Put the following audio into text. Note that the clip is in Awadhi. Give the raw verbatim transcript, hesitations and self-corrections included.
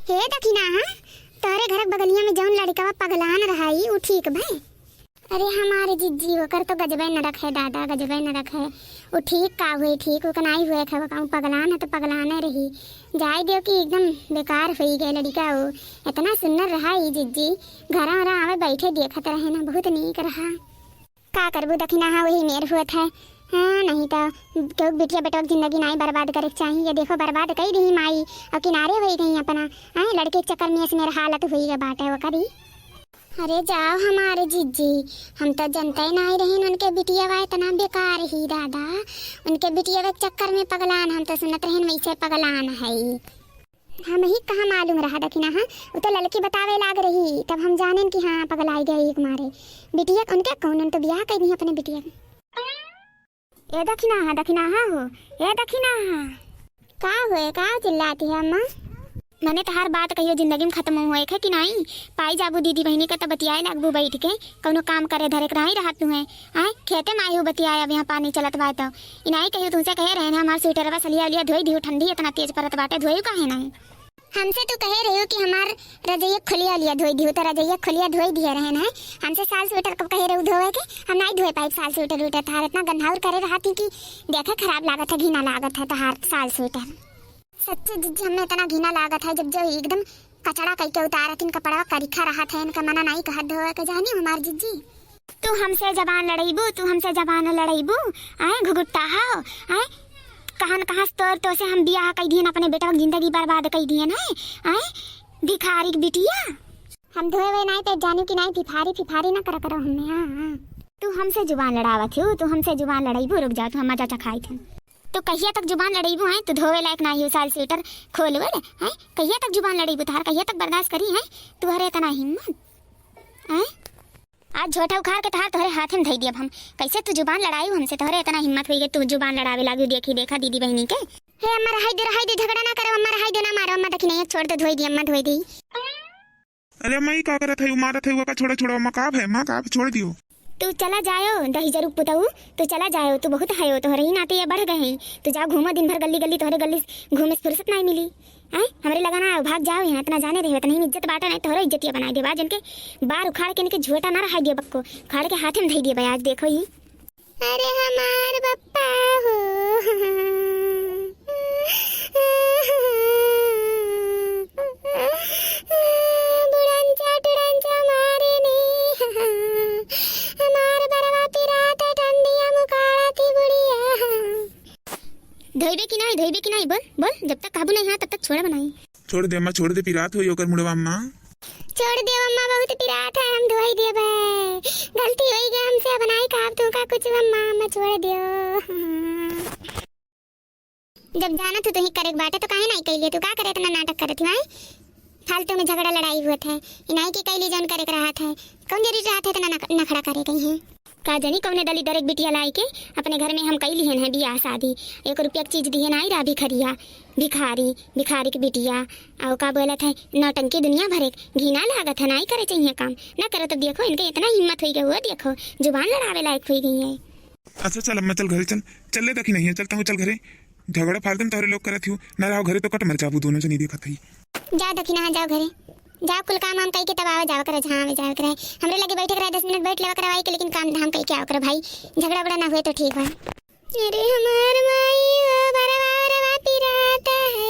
हे दखिनहा, तोहरे घर के बगलिया में जौन लड़िकवा पगलान रहा, ई उ ठीक भए? अरे हमार जिज्जी, ओकर तो गजबे नरक है दादा, गजबे नरक है। उ ठीक का हुए, ठीक उ का नाई हुए, खबा का उ पगलान है तो पगलाने रही। जाए दियो कि एकदम बेकार हुई गए लड़िका उ। इतना सुन्नर रहा ई जिज्जी, घरा वरा आवे बैठे देखत रहे ना, बहुत नीक रहा। का करबू दखिनहा, वही मेर हुअत है। हाँ, नहीं तो केहू बिटिया बेटवा के जिंदगी नाई बर्बाद करे के चाही। ये देखो बर्बाद कई दिही माई, और किनारे होई गई अपना। हैं, लड़के के चक्कर में ऐसे मेर हालत हुई गए बाटे वो करी। अरे जाओ हमारे जिज्जी, हम तो जनते नाई रहीन उनके बिटिया बा इतना बेकार ही दादा। उनके बिटिया के चक्कर में पगलान, हम तो सुनत रहीन वैसे पगलान है। हमही कहाँ मालूम रहा दखिनहा, उ तो ललकी बतावे लाग रही, तब हम जानेन कि हाँ, पगलाई गई एक मारे। बिटिया उनके कौन, उन तो बियाह कई दिही अपने बिटिया के। ए दखिनहा, दखिनहा हो, ए दखिनहा। का हुए, का चिल्लाती है अम्मा? मने तहार बात कहियो जिंदगी में खत्म होए के कि नाई? पाई जाबू दीदी बहिनी के त बतियाए लागबू बैठ के, कौनो काम करे धरे के नाई रहत तुहे। आए, खेते में आई हो बतियाए, अब यहाँ पानी चलत बा तो। इनाई कहियो तुमसे कहे रहे ना, हमार स्वेटरवा सलिया उलिया धोई दियो, ठंडी इतना तेज परत बाटे, धोई काहे नाई? हमसे तू कहे रहियो कि हमार रजइया खोलिया लिया धोई दियो, तो रजइया खोलिया धोई दिए रहे ना। हमसे साल स्वेटर कब कहे रहू धोवे के? हम नाई धोए पाइब साल स्वेटर उटर, तहार इतना गंधाउर करे रहत ही कि देखे खराब लागत है, घिना लागत है तहार साल स्वेटर। सच्चे जिज्जी, हमें इतना घिना लागत है, जब जो एकदम कचड़ा कई के उतारत, इन कपड़वा करिखा रहत है, इनका मना नाई कहत धोवे के, जानी हमार जिज्जी। तू हमसे जबान लड़ाईबू, तू हमसे जबान लड़ाईबू, आए घुघुट्टा हाओ, आए कहाँ न कहाँ से तोर, तो से हम बियाह कई दियन, अपने बेटवा की जिंदगी बर्बाद कई दियन है, आए भिखारी की बिटिया। हम धोए हुए नाई पे जानी कि नाई, फिफारी फिफारी ना करा करो हमें, हाँ, हाँ। तू हमसे जुबान लड़ावत हो, तू हमसे जुबान लड़ाईबू, रुक जा, तू हम मजा चखाई थे। तो कहिया तक जुबान लड़ाईबू हैं? तू धोवे लायक नाही हो, साल स्वेटर खोल ओढ़, हैं? कहिया तक जुबान लड़ाईबू? तहार कहिया तक बर्दाश्त करी हैं? तुहरे इतना हिम्मत, हैं? आज झोटा उखाड़ के तहार तोहरे हाथे में धई दियब हम। कैसे तू जुबान लड़ाई हमसे? तोहरे इतना हिम्मत होई गई, तू जुबान लड़ावे लागू। देखी देखा दीदी बहिनी के। हे अम्मा, रहाई दे, रहाई दे, झगड़ा ना करो अम्मा, रहाई दे, ना मारो अम्मा, दखिनहा छोड़ दे, धोई दी अम्मा, धोई दी। अरे अम्मा, ई का करत है? उ मारत है, ओका छोड़ा, छोड़ा अम्मा, का है अम्मा, का? छोड़ दियो। तू चला जायो दहिजरू पुतऊ, तू चला जायो, तू बहुत हयो, तोहरे ही नाते ये बढ़ गए हैं। तू जाओ घूमो दिन भर गल्ली गल्ली, तोहरे गल्ली घूमे से फुर्सत नाई मिली। हैं? हमरे लगा ना आओ, भाग जाओ यहाँ, इतना जाने रहे, इतना ही इज्जत बाटा नहीं, तोहरो इज्जतिया बनाई देबा, जिनके बार उखाड़ के इनके झोटा ना रहाई दियो बक्को, उखाड़ के हाथे में धई दियो आज, देखो ही। अरे हमार बप्पा हो, बुढ़ंचा टुढ़ंचा मारे ने, हमार बरवा पिरात ठंडिया मुकाड़ा थी बुढ़िया। धोइबे कि नाई, धोइबे कि नाई, बोल, बोल, जब तक काबू नहीं है, तब तक छोड़ब नाई। छोड़ दे अम्मा, छोड़ दे, पिरात होई ओकर मुड़वा अम्मा। छोड़ दे अम्मा, बहुत पिरात है, हम धोई देबे। गलती होई गई हमसे, अब नाई कहब तू का कुछ अम्मा, अम्मा छोड़ दियो। जब जानत हूँ तू ही करे के बाटे तो काहे नाई कैले, तू का करे इतना नाटक करत हूँ, हैं? फालतू में झगड़ा लड़ाई हुआ था, ई नाई की कैली जौन करे के रहत है, कौन जरूरी रहत है इतना नख-, नखड़ा करे कहीं है? का जानी कौने दलिदर एक बिटिया लाई के अपने घर में हम कई लिहन है बियाह शादी। एक रुपया के चीज दिहे नाई रहा भिखरिया, भिखारी, भिखारी के बिटिया। और का बोलत है, नौटंकी दुनिया भरे के। घिना लागत है, नाई करे चाहिए काम। ना करो तो देखो इनके इतना हिम्मत होई गई, वो देखो जुबान लड़ावे लायक होई गई है। अच्छा चल अम्मा, चल घरे चल, चल ले दखिनहा, चल तहूँ चल घरे। झगड़ा फालतू में तोहरे लोग करत हियो, ना रहो घरे तो कट मर जाबू दोनों जनी देखत हई। जा दखिनहा, जाओ घरे, जाओ कुल काम वाम कई के तब आवे जावे करे, जहाँ आवे जावे करे। हमरे लगे बैठे के रहे, दस मिनट बैठ लेवा करे आई के, लेकिन काम धाम कई के आवे करे भाई, झगड़ा उगड़ा ना हुए तो ठीक बा। अरे हमार माई हो, बरवा बरवा पिराता है।